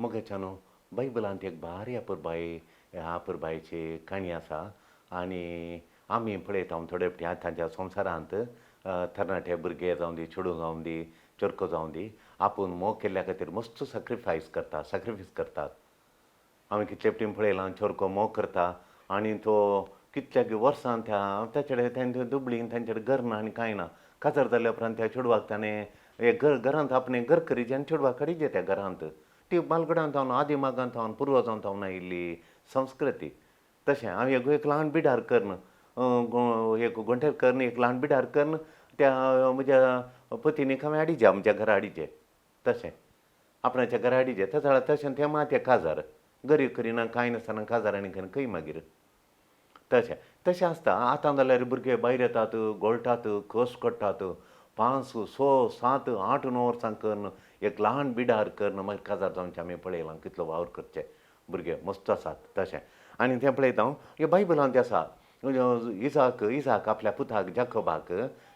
मोगाच्यानो, बायबलांत एक भारी अपुरबाय अपुरबायेची काणी आसा आनी आमी पळयता थोडे फावटी आतांच्या संवसारांत तरणाटे भुरगे जावं दी, चेडूं जावं दी, चेरको जावं दी, आपूण मोग केल्ल्या खातीर मस्त सॅक्रिफायस करता, सॅक्रिफीस करतात. हांवें कितले फावटी पळयलां, चेरको मोग करता आनी तो कितल्याक वर्सां त्या ताचे कडेन दुबळी, तांचे कडेन घर ना आनी कांय ना. काजार जाल्या उपरांत त्या चेडवाक ताणें एक घर घरांत आपणें घर करीजे आनी चेडवाक हाडीजे त्या घरांत. ती मालगडां थावन, आदी मागां थावन, पुर्वजां थावन आयिल्ली संस्कृती. तशें हांव एक एक ल्हान बिडार करून, एक घोंटेर करून, एक ल्हान बिडार करून त्या म्हज्या पतिनीक हांवें हाडीजे, आमच्या घरा हाडीजे. तशें आपणाच्या घरा हाडीजे तशें जाल्यार तशें तें मात काजार गरीब करिना, कांय नासतना काजार आनी खंय मागीर तशें तशें आसता. आतां जाल्यार भुरगे भायर येतात, घोळटात, कस काडटात, 5, 6, 7, 8, 9 वर्सां करून एक ल्हान बिडार करून मागीर काजार जावचें. आमी पळयलां कितलो वावर करचे भुरगे मस्त आसात. तशें आनी तें पळयता हांव, हे बायबलांत आसा, इजाक इजाक आपल्या पुताक जाकोबाक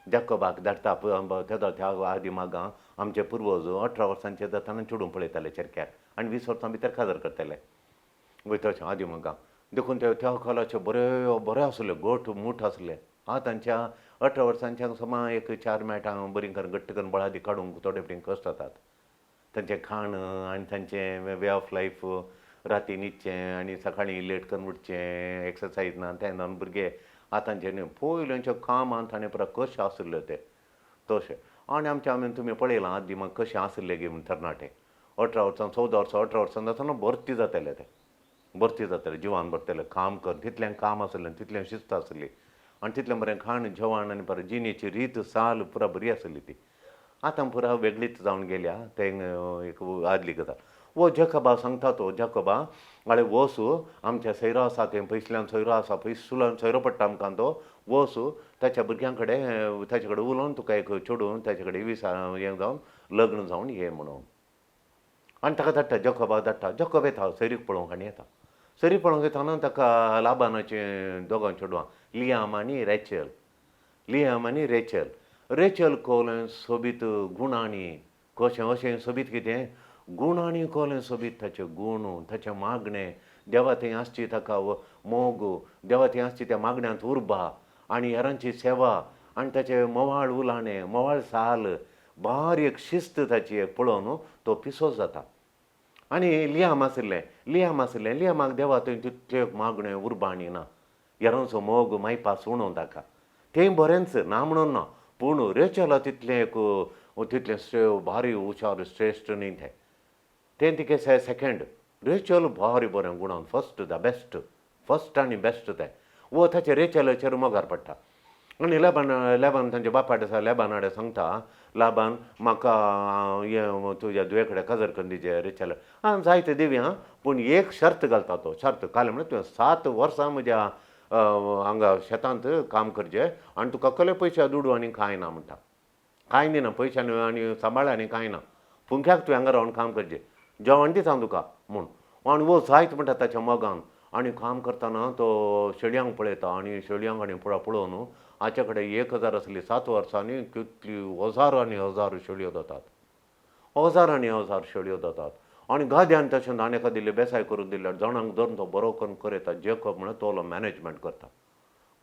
जाकोबाक धाडटा. तेदो त्या आदी मागां आमचे पुर्वज 18 वर्सांचे जाताना चेडूं पळयताले चेरक्यार आनी 20 वर्सां भितर काजार करताले वयताचे आदी मागां. देखून ते त्या काळाचे बरे बरे आसले, गोठ मूठ आसले. आतांच्या 18 वर्सांच्या समा एक चार मेटां बरीं करून घट्ट करून बळादी काडूंक थोडे फावटी कश्ट जातात. तांचें खाण आनी तांचें वे ऑफ लायफ, राती न्हिदचें आनी सकाळीं लेट करून उठचें, एक्सरसायज ना, तें जावन भुरगे आतांचे न्हय. पयल्यांच्या कामांत आनी पुरो कशें आशिल्ले ते तशें. आनी आमच्या आमी तुमी पळयलां आदीं मागीर कशें आशिल्ले गे म्हूण तरणाटे 18 वर्सां, 14 वर्सां, 18 वर्सां जातना भरती जाताले ते, भरती जाताले, जिवान भरताले काम कर. तितलें काम आसलें, तितलें शिस्त आसली आनी तितलें बरें खाण जेवण आनी बरें जिणेची रीत चाल पुरा बरी आसली ती. आतां पुरा वेगळीच जावन गेल्या. तें एक आदली गजाल. वो जेकबा सांगता, तो जेकबा, आळे वोस, आमच्या सैरो आसा, तें पयसुल्यान सोयरो आसा, पयसुल्यान सोयरो पडटा आमकां तो. वोस ताच्या भुरग्यां कडेन, ताचे कडेन उलोवन तुका एक चेडूं ताचे कडेन विसा हें जावन लग्न जावन ये म्हणून. आनी ताका धाडटा, जेकोबाक धाडटा. जेकोब येता सैरीक पळोवंक आनी येता सैरीक पळोवंक येताना ताका लाबानाचीं दोगां चेडवां, लियाम आनी रेचल, लियाम आनी रेचल. रेचल कोलें सोबीत गुणांनी, कशें अशें सोबीत कितें गुणांनी कोलें सोबीत. ताचें गूण, ताचें मागणें, देवा थंय आसची ताका मोग, देवा थंय आसची त्या मागण्यांत उर्बा आनी हेरांची सेवा आनी ताचें मोवाळ उलाणें, मोवाळ साल, बारीक शिस्त ताची एक पळोवन तो पिसोच जाता. आनी लियाम आशिल्लें, लियाम आशिल्लें, लियामाक देवा थंय तितलें मागणें उर्बा आनी ना, हेरांचो मोग मायपास उणो ताका. तें बरेंच ना म्हणून ना, पूण रेचला तितलें एक तितलें भारी हुशार श्रेश्ठ न्ही तें. तें तिके सेकेंड. रेचल भारी बरें गुणान फर्स्ट, the best, first आनी बेस्ट तें. वो ताचे रेचलाचेर मोगार पडटा आनी लेबान लेबान तांच्या बापा आसा लेबान हाडे सांगता, लाबान, म्हाका हें तुज्या धुवे कडेन काजार करून दिजे रेचल. आं, जायते दिवी आं, पूण एक शर्त घालता तो. शर्त घालें म्हणल्यार तुवें 7 वर्सां म्हज्या हांगा शेतांत काम करचें आनी तुका कसले पयशे दुडू आनी कांय ना म्हणटा. कांय दिना पयशे आनी सांबाळ आनी कांय ना, फुंक्याक तुवें हांगा रावन काम करचें, जेवण दिता हांव तुका म्हूण. आनी वो जायत म्हणटा ताच्या मोगान. आनी काम करतना तो शेळयांक पळयता आनी शेळयांक आनी पळोवन हाचे कडेन 1000 आसली, 7 वर्सांनी कितली हजार आनी हजार शेळयो जातात, हजार आनी हजार शेळयो जातात. आनी गाद्यान तशें आनी एका दिल्ले बेसाय करून दिल्यार जाणांक धरून तो बरो करून करयता. जेकब म्हणल्यार तोलो मॅनेजमेंट करता,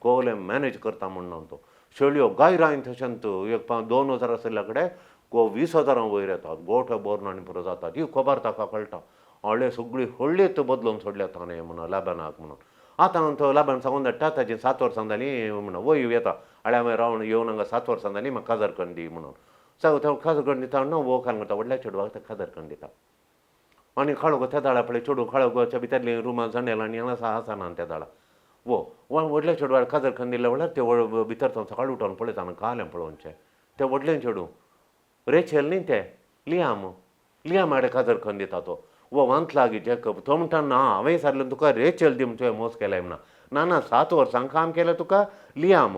कोले मॅनेज करता म्हणून तो शेळयो गायरान तशेंच एक 2000 आशिल्ल्या कडेन को 20 हजारां वयर येतात, गोठो भरून आनी पुरो जातात. ही खबर ताका कळटा. व्हडले सगळी हळ्ळीच बदलून सोडल्या ताणें म्हणून लाबानाक म्हणून. आतां तो लाबान सांगून धाडटा, ताची 7 वर्सां जालीं म्हणून. वय येता, हाडल्या मागीर रावन येवन हांगा 7 वर्सां जालीं, म्हाका काजार करून दी म्हणून. सांग काजार करून दिता म्हणून वो काल करता, व्हडल्या चेडवाक ताका काजार करून दिता. आनी काळोख त्या दाळा पळय चेडूं काळोखाच्या भितरलीं रुमां जनेलां आनी हांगा आसना त्या दाळा. वो व्हडल्या चेडवाक काजार करून दिल्या म्हणल्यार ते भितर सकाळीं उठोन पळयता कालें पळोवचें तें व्हडलें चेडूं रेचेल न्ही तें लियाम. लियाम हाडे काजार करून दिता तो. वो वांत लागीं जेकब तो म्हणटा, ना, हांवें सारलें तुका रेचेल दी म्हण, तुवें मोस केलाय म्हणा. ना ना, 7 वर्सां काम केलें तुका लियाम,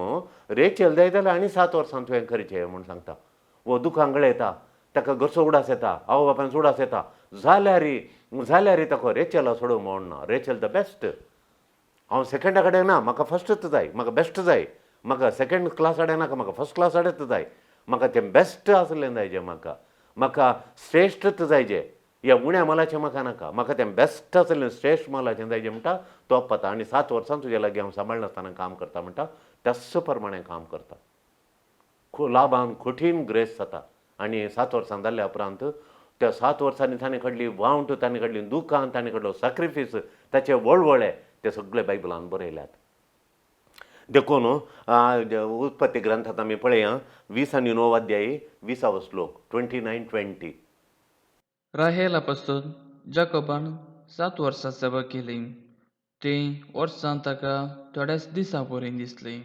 रेचेल जाय जाल्यार आनी 7 वर्सां तुवें करचें म्हूण सांगता. वो दुकान गळयता, ताका घरचो उडास येता, आवय बापायन उडास येता, जाल्यार जाल्यार ताका रेचेला सोडूंक म्हण ना. Rachel the best. हांव सेकंडा कडेन ना, म्हाका फस्टच जाय, म्हाका बेस्ट जाय, म्हाका सेकंड क्लास कडेन नाका, म्हाका फर्स्ट क्लास कडेच जाय. म्हाका तें बेस्ट आसलें जाय जे, म्हाका म्हाका श्रेश्ठच जाय जे. ह्या उण्या मोलाचें म्हाका नाका, म्हाका तें बेस्ट आसलें श्रेश्ठ मोलाचें जाय जें म्हणटा तो पता. आनी 7 वर्सां तुज्या लागीं हांव सांबाळनासतना काम करता म्हणटा, त्याच प्रमाणें काम करता. लाबान कठीण ग्रेस जाता. आनी 7 वर्सां जाल्या उपरांत त्या 7 वर्सांनी ताणें काडली वावंट, ताणें काडली दुकान, ताणें काडलो सॅक्रिफीस, ताचे वळवळे ते सगळे बायबलान बरयल्यात. देखून उत्पत्ती ग्रंथांत आमी पळया 20 आनी 9 अध्यायी 20वो श्लोक 29:20. राहेला पासून जाकोबान 7 वर्सां सेवा केली. तीं वर्सां ताका थोड्याच दिसां परी दिसलीं,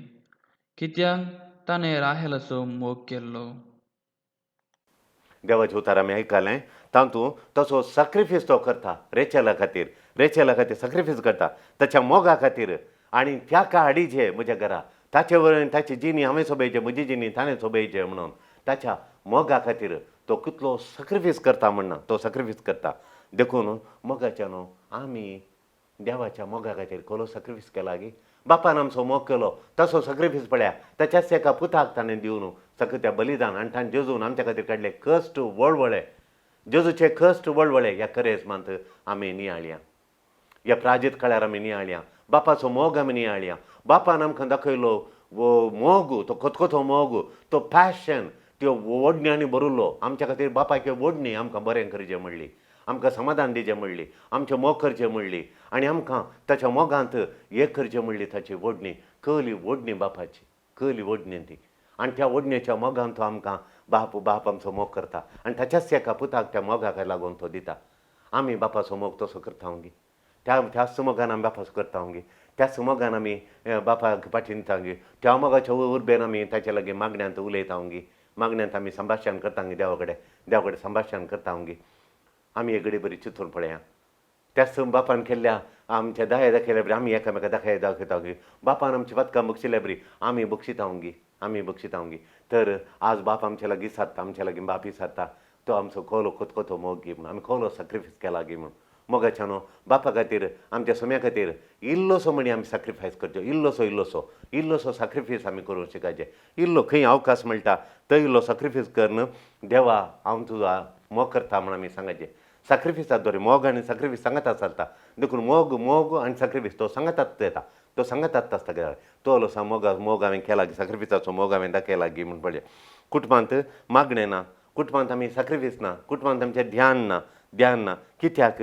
कित्याक ताणें राहेलाचो मोग केल्लो. देवाचें उतर आमी आयकलें. तातूंत तसो सॅक्रिफीस तो करता रेचेला खातीर, रेचेला खातीर सॅक्रिफीस करता ताच्या मोगा खातीर. आनी त्याका हाडीचे म्हज्या घरा, ताचे वरवीं ताची जिणी हांवें सोबयचे, म्हजी जिणी ताणें सोबयचे म्हणून ताच्या मोगा खातीर तो कितलो सॅक्रिफीस करता म्हणना, तो सॅक्रिफीस करता. देखून मोगाच्या न्हू आमी देवाच्या मोगा खातीर कसलो सॅक्रिफीस केला गी? बापान आमचो मोग केलो तसो सॅक्रिफीस पळया, ताच्याच एका पुताक ताणें दिवन सगळें त्या बलिदान. आनी ताणें जेजून आमच्या खातीर काडले कश्ट वळवळे, जेजूचे कश्ट वळवळे ह्या करेजमांत आमी नियाळया, ह्या प्राजीत काळार आमी नियाळया, बापाचो मोग आमी नियाळया. बापान आमकां दाखयलो वो मोग, तो खतखतो मोग, तो पॅशन, त्यो ओडण्यांनी भरिल्लो. आमच्या खातीर बापायक ओडणी आमकां बरें करचें म्हणली, आमकां समाधान दिवचें म्हणली, आमचें मोग करचें म्हणली, आनी आमकां ताच्या मोगांत एक करचें म्हणली. ताची ओडणी कहली ओडणी बापाची, कहली ओडणी ती. आनी त्या ओडणेच्या मोगान तो आमकां बाप बाप आमचो मोग करता आनी ताच्याच एका पुताक त्या मोगाक लागून तो दिता. आमी बापाचो मोग तसो करता गी, त्या त्याच मोगान आमी बापाचो करता गी, त्याच मोगान आमी बापाक फाटी दिता गी, त्या मोगाच्या उर्बेन आमी ताच्या लागीं मागण्यांत उलयता गी, मागण्यांत आमी संभाशण करता गी, देवा कडेन देवा कडेन संभाशण करता गी. आमी एक घडी बरी चिंतून पळया, त्याच बापान केल्ल्या आमच्या दया दाखयल्या बरी आमी एकामेका दाखय दाखयता गी, बापान आमची पातकां बक्षिल्या बरी आमी बक्षिता गी, आमी बक्षिता गी. तर आज बाप आमच्या लागीं सादता, आमच्या लागीं बापी सादता, तो आमचो कोलो खतखतो मोग गी म्हणून आमी कोलो सॅक्रिफायस केला गी म्हणून. मोगाच्या न्हू बापा खातीर आमच्या सोम्या खातीर इल्लोसो म्हणी आमी सॅक्रिफायस करचो, इल्लोसो इल्लोसो इल्लोसो सॅक्रिफायस आमी करूंक शिकायचें. इल्लो खंय अवकाश मेळटा थंय इल्लो सॅक्रिफायस करून देवा हांव तुजो मोग करता म्हण आमी सांगाचें. सॅक्रिफिसा द्वारे मोग आनी सॅक्रिफीस सांगात चलता. देखून मोग मोग आनी सॅक्रिफीस तो सांगातात येता, तो सांगातात आसता. कित्याक तो आसा मोग मोग हांवें केला सॅक्रिफिसाचो मोग हांवें दाखयला गी म्हण पळय. कुटुंबांत मागणें ना, कुटुंबांत आमी सॅक्रिफीस ना, कुटुंबांत आमचें ध्यान ना, ध्यान ना. कित्याक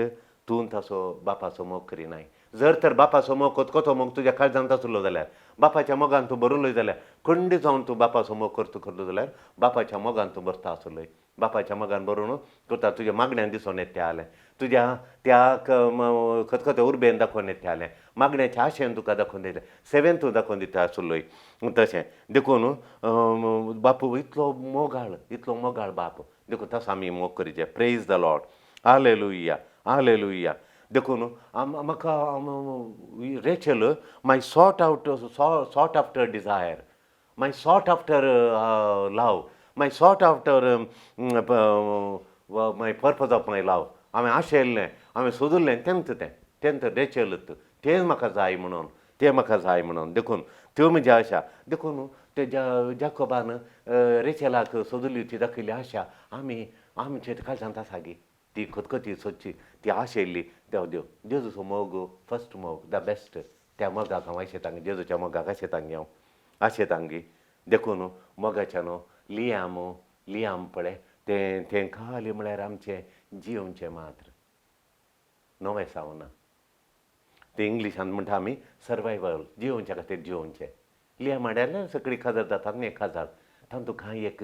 तूं तसो बापाचो मोग करिनाय. जर तर बापाचो मोग खतखतो मोग तुज्या काळजांत आसलो जाल्यार, बापाच्या मोगान तूं भरिल्लो जाल्यार, खंड जावन तूं बापाचो मोग करता करता जाल्यार बापाच्या मोगान तूं भरता आसलोय. बापाच्या मोगान भरून करता, तुज्या मागण्यान दिसून येता आलें, तुज्या त्या खतखते उर्बेन दाखोवन येता आलें, मागण्याच्या आशेन तुका दाखोवन दिलें, सेवेन तूं दाखोवन दिता आसलोय. तशें देखून बापू इतलो मोगाळ, इतलो मोगाळ बाप, देखून तसो आमी मोग करचें. Praise the Lord, hallelujah, hallelujah. देखून म्हाका Rachel my sought out sought after desire, my sought after love, my sought after my purpose of my love. हांवें आशयल्लें, हांवें सोदिल्लें तेंच तें, तेंच रेचल, तें म्हाका जाय म्हणून, तें म्हाका जाय म्हणून. देखून त्यो म्हजी आशा. देखून ते जाकोबान रेचलाक सोदिल्ली ती दाखयल्ली आशा आमी आमचे काळजांत आसा गी, ती खतखती सोदची ती आशयल्ली. देव देव जेजूचो मोग फर्स्ट मोग the best, त्या मोगाक हांव आशेतां, जेजूच्या मोगाक आशेतां हांव आशेतां गी. देखून मोगाच्या न्हू लियाम लियाम पळय तें तें खाली म्हळ्यार आमचें जियोवचें मात्र नवें सावना. तें इंग्लिशान म्हणटा आमी सर्वायवल, जियोवच्या खातीर जियोवचें. लियाम हाडल्यार सगळी काजार जातात न्ही, काजार तातूंत कांय एक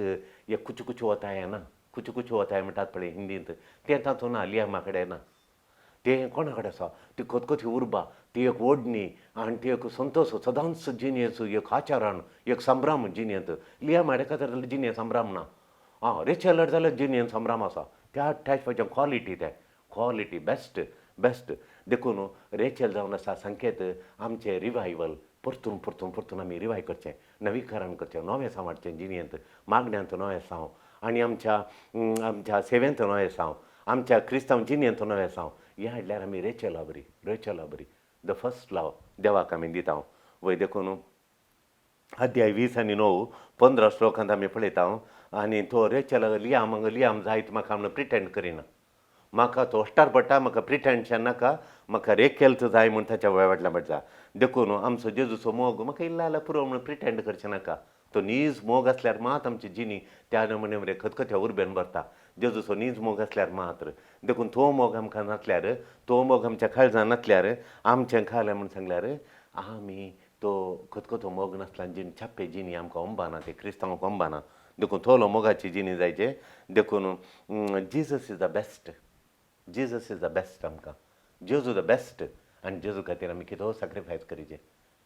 एक कुचू कुचू वताय ना, कुचू कुचू वताय म्हणटात पळय हिंदींत, तें तातूंत ना, लियामा कडेन ना. तें कोणा कडेन आसा? ती खतखती उर्बा, ती एक ओडणी आनी ती एक संतोश सदांच जिणेचो एक आचरण, एक संभ्रम जिणेंत. लियाम हाडेकार जाल्यार जिणें संभ्रम ना, आं रेचल जाल्यार जिणेंत संभ्रम आसा. त्या टायपाचें क्वॉलिटी, तें क्वॉलिटी बेस्ट बेस्ट. देखून रेचल जावन आसा संकेत आमचें रिवायवल, परतून परतून परतून आमी रिवाय करचें, नवीकरण करचें, नवें सांवाडचें जिणेंत, मागण्यांत नवें साव आनी आमच्या आमच्या सेवेंत नवें साव, आमच्या क्रिस्तांव जिणेंत नवें साव. हें हाडल्यार आमी रेचला बरी, रेचला बरी the first love देवाक आमी दिता वय. देखून अध्याय 20 आनी 9 15 श्लोकांत आमी पळयता आनी तो रेचल लियाम लियाम जायत म्हाका म्हणून प्रिटेंड करिना. म्हाका तो अश्टार पडटा, म्हाका प्रिटेंशन नाका, म्हाका रेकेल्त जाय म्हूण ताच्या वेवटल्या पडटा. देखून आमचो जेजूचो मोग म्हाका इल्ला जाल्यार पुरो म्हूण प्रिटेंड करचें नाका. तो नीज मोग आसल्यार मात आमची जिणी त्या नमुने मरे खतखत्या उर्बेन भरता, जेजूचो नीज मोग आसल्यार मात्र. देखून तो मोग आमकां नासल्यार, तो मोग आमच्या काळजान नासल्यार, आमचें खालें म्हूण सांगल्यार आमी तो खतखतो मोग नासल्यार जिणी छाप्पे जिणी आमकां अंबाना, ते क्रिस्तांवांक अंबाना. देखून थोलो मोगाची जिणी जायचे. देखून Jesus is the best, Jesus is the best आमकां, जेजू the best. आनी जेजू खातीर आमी कितें सॅक्रिफायस करीचे,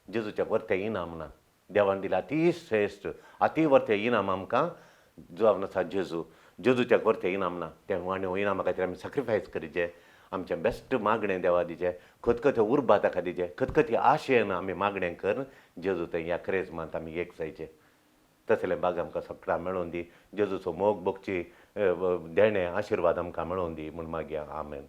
जेजूच्या वर्तें इनाम ना, देवान दिला अती श्रेश्ठ अती वर्तें इनाम आमकां जावन आसा जेजू. जेजूच्या वर्तें इनाम ना, तें आनी इनामा खातीर आमी सॅक्रिफायस करीचे, आमचें बेस्ट मागणें देवा दिचें, खतखतें उर्बा ताका दिचें, खतखती आशेन आमी मागणें कर जेजू थंय ह्या क्रेजमांत आमी एक जायचें. तसलें भाग आमकां सगळां मेळोवन दी, जेजूचो मोग भोगची देणें आशिर्वाद आमकां मेळोवन दी म्हूण मागया. आमेन.